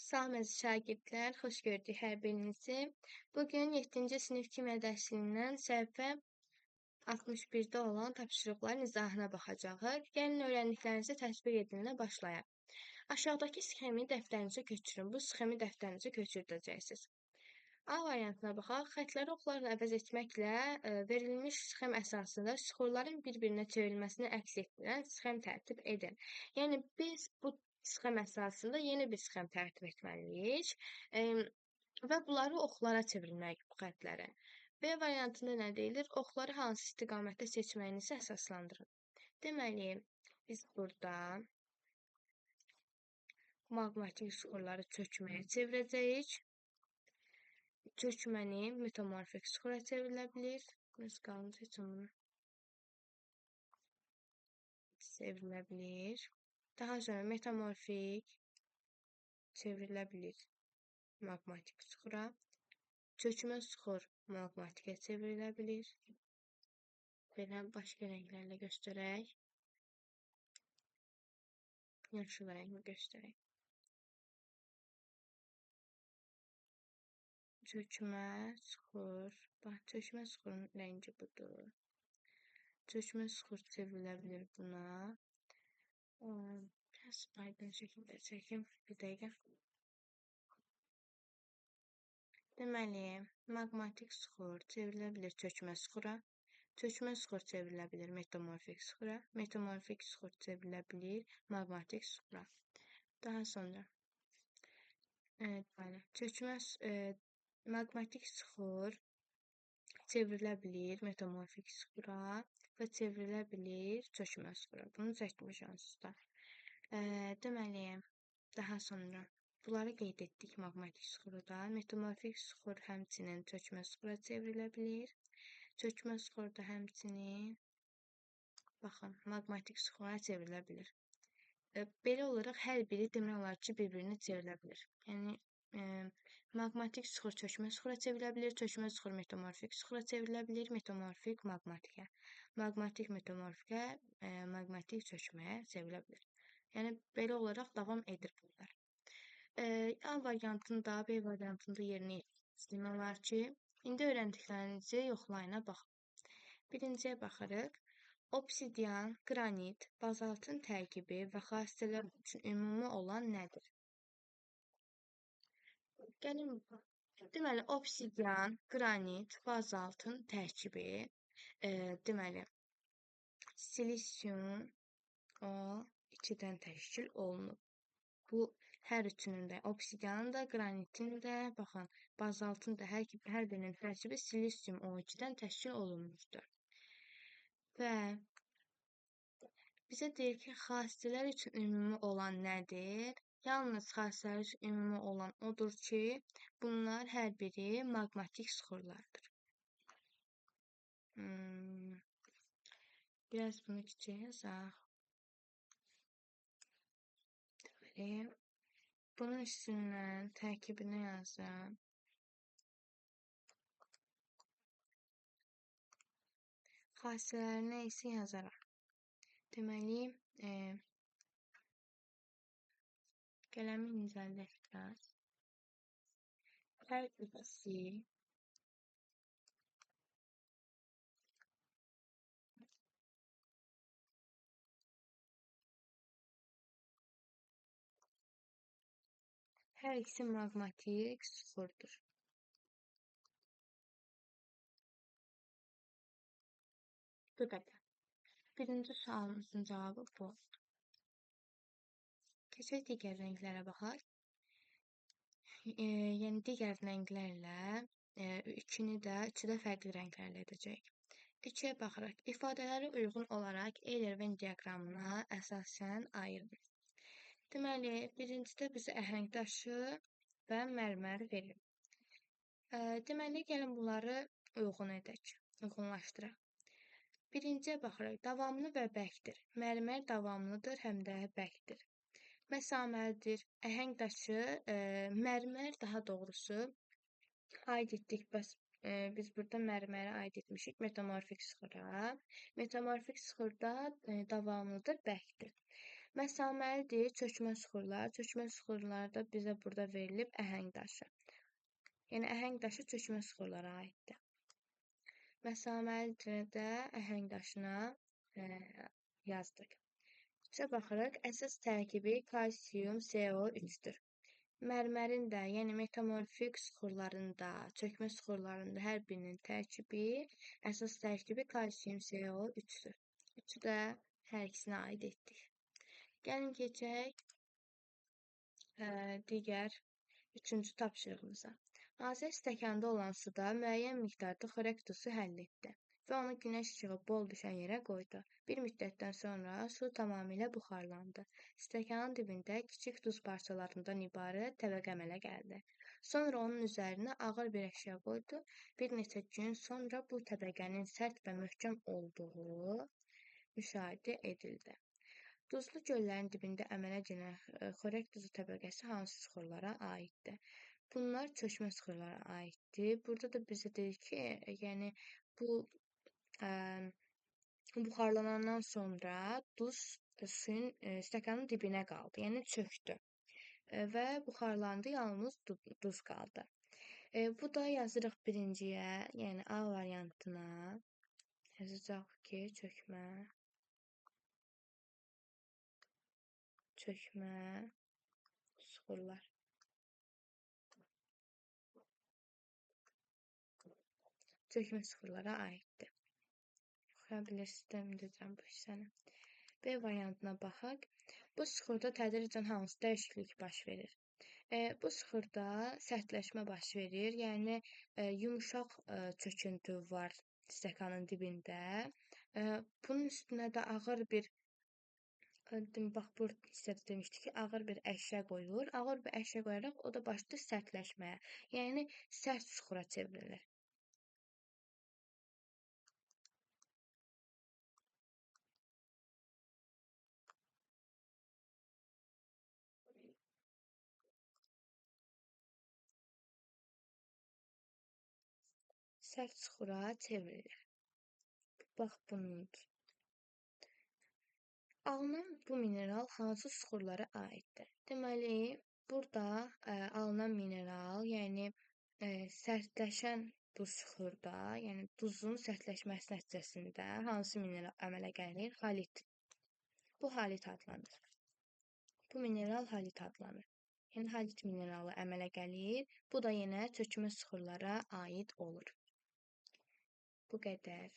Salam əziz şagirdlər, xoş gördük hər birinizi. Bugün 7-ci sinif kimya dərsliyindən səhifə 61-də olan tapşırıqların izahına baxacağıq. Gəlin öyrəndiklərinizi tətbiq edinlə başlayaq. Aşağıdakı sxemi dəftərinizə köçürün. Bu sxemi dəftərinizə köçürdəcəksiniz. A variantına baxaq. Xətləri oxlarla əvəz etməklə verilmiş sxem əsasında süxurların bir-birinə çevrilməsini əks etdirən sxem tərtib edin. Yəni biz bu sxem əsasında yeni bir sxem tərtib etməliyik və bunları oxlara çevirməliyik bu xətləri. B variantında nə deyilir? Oxları hansı istiqamətdə seçməyinizi əsaslandırın. Deməli, biz burada maqmatik süxurları çökməyə çevirəcəyik. Çökməni metamorfik süxura çevrilə bilir. Biraz qalın seçim bunu. Çevrilə bilir. Daha sonra metamorfik çevrilə bilir maqmatik süxura. Çökmə süxur maqmatikə çevrilə bilir. Belə başqa rənglərlə göstərək. Yaşıl rənglə göstərək. Çökmə süxur. Bax, çökmə süxurun rəngi budur. Çökmə süxur çevrilə bilir buna. Biraz aydın şəkildə çəkim. Bir dəqiqə. Deməli, maqmatik süxur çevrilə bilir çökmə süxura. Çökmə süxur çevrilə bilir metamorfik süxura. Metamorfik süxur çevrilə bilir maqmatik süxura. Daha sonra deməli, çökmə maqmatik süxur çevrilə bilir metamorfik süxura və çevrilə bilir çökmə süxura. Bunu çəkmiş onsuz da. Deməli, daha sonra bunları qeyd etdik maqmatik süxuru da. Metamorfik süxur həmçinin çökmə süxura çevrilə bilir. Çökmə süxur da həmçinin, baxın, maqmatik süxura çevrilə bilir. Belə olaraq hər biri demək olar ki, bir-birinə çevrilə bilir. Yəni, maqmatik süxur çökmə süxura çevrilə bilir, çökmə süxur metamorfik süxura çevrilə bilir, metamorfik maqmatikə, maqmatik metamorfikə, maqmatik çökməyə çevrilə bilir. Yəni, belə olaraq davam edir bunlar. A variantını da, B variantını da yerinə yetirmək olar ki, indi öyrəndiklərinizi yoxlayına baxın. Birinciyə baxırıq. Obsidian, qranit, bazaltın tərkibi və xassələr üçün ümumi olan nədir? Gəlin baxaq. Deməli, obsidian, qranit, bazaltın tərkibi, deməli, silisium O2-dən təşkil olunub. Bu, hər üçünün də, obsidianın da, qranitin də, baxın, bazaltın da, hər birinin tərkibi silisium O2-dən təşkil olunmuşdur. Və bizə deyir ki, xassələr üçün ümumi olan nədir? Yalnız xassələr üçün ümumi olan odur ki, bunlar hər biri maqmatik süxurlardır. Biraz bunu kiçik yazaq. Deməli, bunun üstündən tərkibini yazım. Xassələrinə isə yazaram. Deməli, qələmi incəldək biraz. Hər ikisi maqmatik süxurdur. Bu qədər. Birinci sualımızın cavabı bu oldu. Keçək digər rənglərə baxaq. Yəni digər rənglərlə üçü də fərqli rənglərlə edəcəyik. 2-yə baxırıq. İfadələrə uyğun olaraq Euler-Venn diaqramına əsasən ayırın. Deməli, birincidə bizə əhəng daşı və mərmər verir. Deməli, gəlin bunları uyğun edək, uyğunlaşdıraq. Birinciyə baxırıq. Davamlı və bərkdir. Mərmər davamlıdır, həm də bərkdir. Məsaməlidir. Əhəng daşı, mərmər daha doğrusu aid etdik. Bəs biz burada mərmərə aid etmişik metamorfik süxura. Metamorfik süxurda davamlıdır, bərkdir. Məsaməlidir çökmə süxurlar. Çökmə süxurlarda bizə burada verilib əhəng daşı. Yəni əhəng daşı çökmə süxurlara aiddir. Məsaməlidir də əhəng daşına yazdıq. Üçə baxırıq. Əsas tərkibi kalsium CO3-dür. Mərmərin də, yəni metamorfik süxurların da, çökmə süxurların da hər birinin tərkibi, əsas tərkibi kalsium CO3-dür. Üçü də hər ikisinə aid etdik. Gəlin keçək digər üçüncü tapşırığımıza. Azər stəkanda olan suda müəyyən miqdarda xörək duzu həll etdi və onu günəş işığı bol düşən yerə qoydu. Bir müddətdən sonra su tamamilə buxarlandı. Stəkanın dibində kiçik duz parçalarından ibarət təbəqə əmələ gəldi. Sonra onun üzərinə ağır bir əşya qoydu. Bir neçə gün sonra bu təbəqənin sərt və möhkəm olduğu müşahidə edildi. Duzlu göllərin dibində əmələ gələn xörək duzu təbəqəsi hansı süxurlara aiddir? Bunlar çökmə süxurlara aiddir. Burada da bizə deyir ki, yəni bu buxarlanandan sonra duz suyun stəkanın dibinə qaldı, yəni çökdü və buxarlandı, yalnız duz qaldı. Bu da yazırıq birinciyə, yəni A variantına yazacaq ki, çökmə süxurlar. Çökmə süxurlara aiddir. Oxuya bilirsiniz, ümid edirəm bu hissəni. B variantına baxaq. Bu süxurda tədricən hansı dəyişiklik baş verir? Bu süxurda sərtləşmə baş verir. Yəni, yumşaq çöküntü var stəkanın dibində. Bunun üstünə də ağır bir, bax, bu hissədə demişdik ki, ağır bir əşya qoyulur. Ağır bir əşya qoyaraq o da başlayır sərtləşməyə. Yəni, sərt süxura çevrilir. Sərt süxura çevrilir. Bax, bunundur. Alınan bu mineral hansı süxurlara aiddir? Deməli, burada alınan mineral, yəni sərtləşən bu süxurda, yəni duzun sərtləşməsi nəticəsində hansı mineral əmələ gəlir? Halit. Bu halit adlanır. Bu mineral halit adlanır. Yəni halit mineralı əmələ gəlir. Bu da yenə çökmə süxurlara aid olur. Bu qədər.